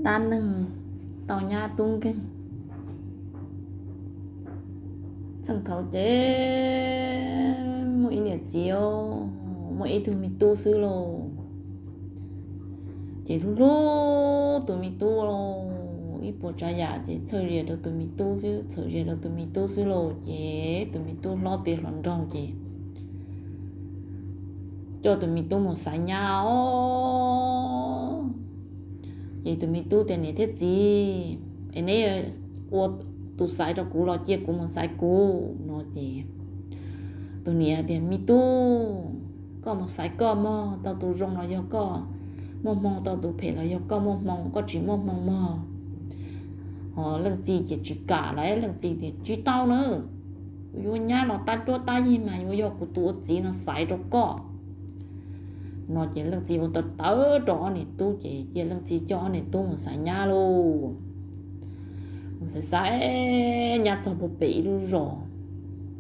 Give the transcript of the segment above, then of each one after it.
Dab neeg tau nyab tub nkeeg. Txheej thaum ces muaj ib niam txiv, muaj ib tug me tub xwb lauj. Ces hlub hlub tus me tub, ib puas tsav yam ces txhawj zias rau tus me tub xwb, txhawj zias rau tus me tub xwb lauj. Ces tus me tub hlob tiav hluas nraug ces coj tus me tub mus xaiv nyab os. Ces tus me tub tias, niam thiab txiv, es neb ua tus xaiv rau kuv los cia kuv mus xaiv kuv no. Ces tus niam tias, me tub, koj mus xaiv koj mog, tau tus zoo los yog koj muaj hmoo, tau tus phem los yog koj muaj hmoo, koj tsis muaj hmoo mog. Ho leej txiv ces tsis kam lawm, leej txiv tias, tsis tau na, yuav nyab los tab cuab tab yig mas yuav yog kuv tus ua txiv no xaiv rau koj no. Ces leej txiv ua tawv tawv rau ob niam tub ces cia leej txiv coj ob niam tub mus xaiv nyab lauj. Mus xaiv xaiv nyab txog puag pem ib lub zos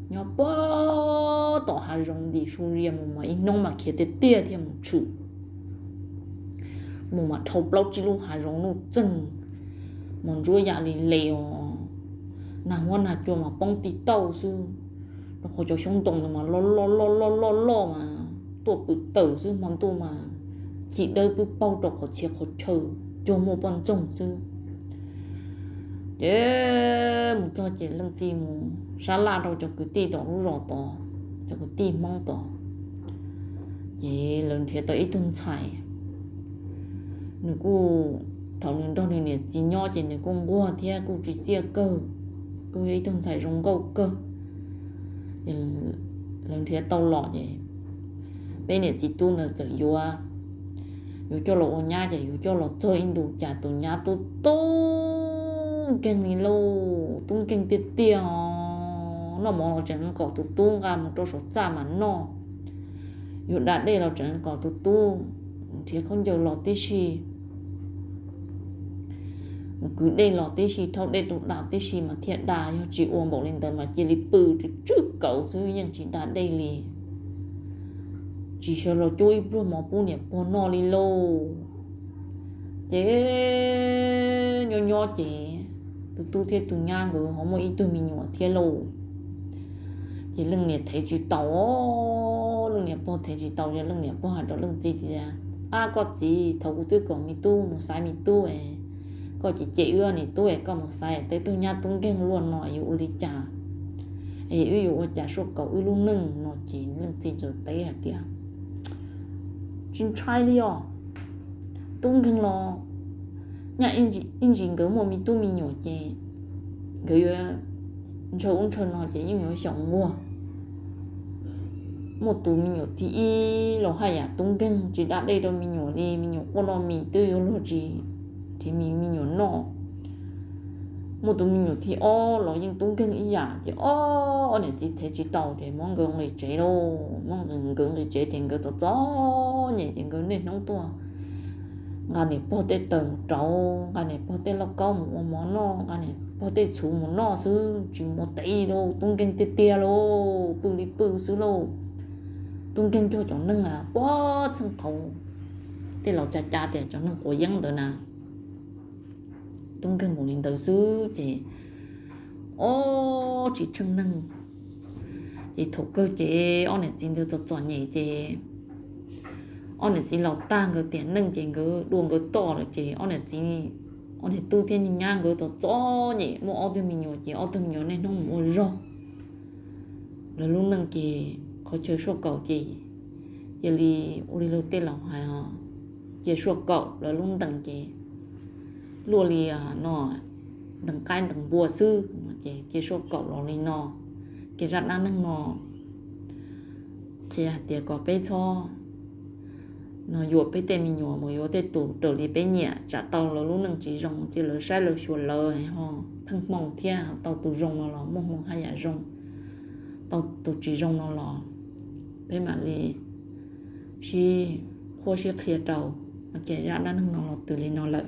nyob puag tom hav zoov ntim su zias mus mas ib hnub mas khiav tiag tiag thiaj mus tshwm. Mus mas dhau plaub tsib lub hav zoov nuj txeeg, mas ntsuab yam li les os, nag huab nag cua mas poob tib tauj xwb, rau qhov cov xyoob ntoo mas loj loj loj loj loj loj mas tuaj pwm tawm xwb, hmo ntuj mas ci dawb pwb paug rau qhov txhia qhov chaw, cuag muaj poj ntxoog xwb. Ces mus txog ces leej txiv mus sab laj rau cov kwv tij tom lub zos tod, cov kwv tij Hmoob tod, ces lawv nrhiav tau ib tug ntxhais. Nws kuj, thaum nws nrog nws niam txiv nyob ces nws kuj nquag thiab kuj tsis txiaj kawg, kuj yog ib tug ntxhais zoo nkauj kawg. Lawv nrhiav tau los ces peb niam txiv tub ntawd txawm yuav, yuav coj los ua nyab ces yuav coj los txog ib ntus cas tus nyab tub tub nkeeg li lauj, tub nkeeg tiag tiag os. Noj mov los tseem kom tus tub nqa mus rau saum txaj mas noj, yuav da dej los tseem kom tus tub nrhiav khaub ncaws los tib si, mus kwv dej los tib si, rhaub dej rau da tib si mas thiaj da, yog tsis ua npaum li ntawd mas cia li pw tsw tswb kaus xwb yeej tsis da dej li. Tsis sawv los cuab ib pluag mov pub niam pog noj li lauj. Ces nyob nyob ces tus tub thiab tus nyab nkawd ho muaj ib tug me nyuam thiab lauj. Ces leej niam thev tsis tau, leej niam pog thev tsis tau, leej niam pog hais rau leej txiv tias, ab koj txiv, thaum kuv twb kom me tub mus xaiv me tub, koj ces cem wb niam tub es koj mus xaiv tej tug nyab tub nkeeg luaj no yuav ua li cas es wb yuav ua cas suaj kaum wb lub neej no. Ces leej txiv txawm teb hais tias, tsis ntshai li os, tub nkeeg los nyaj ib ntsis nkawd muaj me tub me nyuam ces nkawd yuav ntshaw ub ntshaw no ces yeej yuav xyaum nquag. Muaj tus me nyuam thib ib los haj yam tub nkeeg tsis da dej rau me nyuam li, me nyuam quaj noj mis twb yuav luag tsis nrhiav me me nyuam noj. Muaj tus me nyuam thib ob los yeej tub nkeeg ib yam ces ob niam txiv thev tsis tau ces muab nkawd nqis tsev lauj. Muab nkawd nqis tsev ces nkawd txom txom nyem ces nkawd niaj hnub tuaj nqa niam pog tej taws mus rauv, nqa niam pog tej lauj kaub mus ua mov noj, nqa niam pog tej txhuv mus noj xwb tsis mus ua teb lauj. Tub nkeeg tiag tiag lauj, pw li pw xwb lauj. Tub nkeeg cuag cov neeg puag txheej thaud tej laus ca ca tias cov neeg quav yeeb ntawd na. Tub nkeeg mus li ntawd xwb ces ob tsis tsheej neeg. Ces thaum kawg ces ob niam txiv ntawd txom txom nyem ces ob niam txiv laus tag nkawd tiam neej ces nkawd dua nkawd toj lawm ces ob niam txiv, ob niag tub thiab niag nyab nkawd txom txom nyem muaj ob tug me nyuam ces ob tug me nyuam niaj hnub mus ua zog. Lawv lub neej ces qhov chaw suaj kaum ces cia li ua li luag tej laus hais, cia suaj kaum, lawv lub ntees ces luaj li no ntees qaib ntees npua xwb no ces cia suaj kaum los li no. Ces zaj dab neeg no qhia hais tias kom peb txhob no yuam peb tej me nyuam mus yuav tej tus raws li peb nyiam, tsam tau lawv lub neej tsis zoo ces lawv saib lawv xyuas lawv ho pheej hmoo thiab, tau tus zoo no los muaj hmoo haj yam zoo, tau tus tsis zoo no los peb mam li sib qhuab sib qhia rau. Ces zaj dab neeg no los twb li no lawm.